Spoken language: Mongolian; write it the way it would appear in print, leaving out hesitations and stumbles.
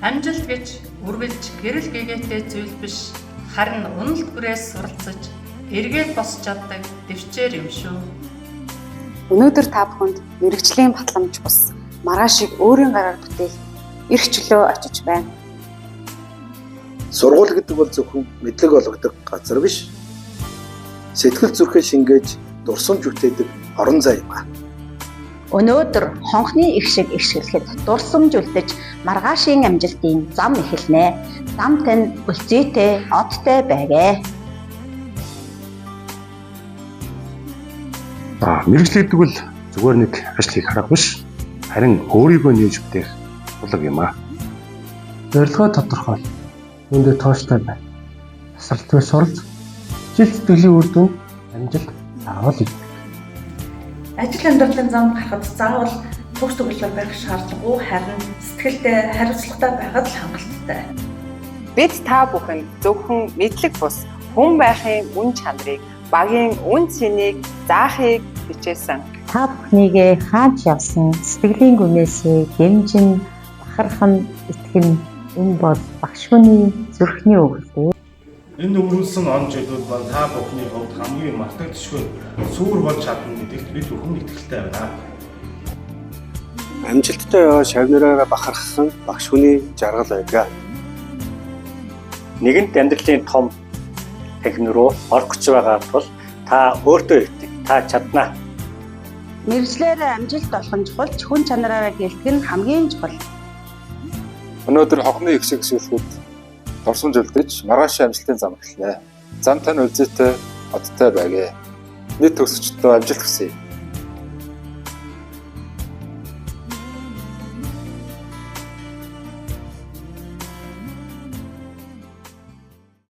Амжилт гэж үргэлж гэрэл гэгээтэй зүйл биш, харин уналт бүрээс суралцаж, эргээд босч чаддаг дэвчээр юм шүү. Өнөөдөр та бүхэнд мэргэжлийн батламж бус маргаашийг өөрийн гараар бүтээх эрх чөлөө очиж байна. Сургууль гэдэг бол зөвхөн мэдлэг олгодог газар биш. Сэтгэл зүрхээ шингээж, дурсамж бүтээдэг орон зай юм аа. Өнөөдөр хонхны их шиг ихшиглэхэд дурсамж үлдэж маргаашийн амжилтын зам эхэлнэ. Зам тань өлзийтэй, одтой байгээ. Мэргэжил гэдэг бол зүгээр нэг ажил хийх арга биш. Харин өөрийгөө нээж бүтээх булаг юм аа. Зорилгоо тодорхойл. Үүндээ тууштай бай. Тасралтгүй суралц. Хичээл зүтгэлийн үр дүнд амжилт заавал ирдэг. Ажил амьдралын замд гарахад заавал төгс төгөлдөр байх шаардлагагүй, харин сэтгэлдээ хариуцлагатай байхад л хангалттай. Бид та бүхэн зөвхөн мэдлэг бус хүн байхын үн чанарыг, багийн үн цэнийг заахыг хичээсэн. Та бүхнийгээ хаач явсан сэтгэлийн гүнээсээ дэмжин, бахархан, итгэн. Энэ бол багш хүний зүрхний үг л дээ. Энэ өнгөрүүлсэн он жилүүд маань та бүхний хувьд хамгийн мартагдшгүй сүүр болж чадна гэдэгт бид бүхэн итгэлтэй байна. Амжилттай яваа шавнараараа бахархах нь багш хүний жаргал байдаг. Нэгэнт амьдралын том танхим руу орох гэж байгаа тул та өөртөө итэг, та чадна. Мэргэжлээр амжилт олох нь чухал, хүн чанараараа гэлтгэх нь хамгийн чухал. Өнөөдөр хонхны их шиг шүүлэхэд дурсамж үлдэж маргаашийн амжилтын зам эхэлнэ. Зам тань өлзийтэй, одтой байгээ. Нийт төгсөгчдөд амжилт хүсье.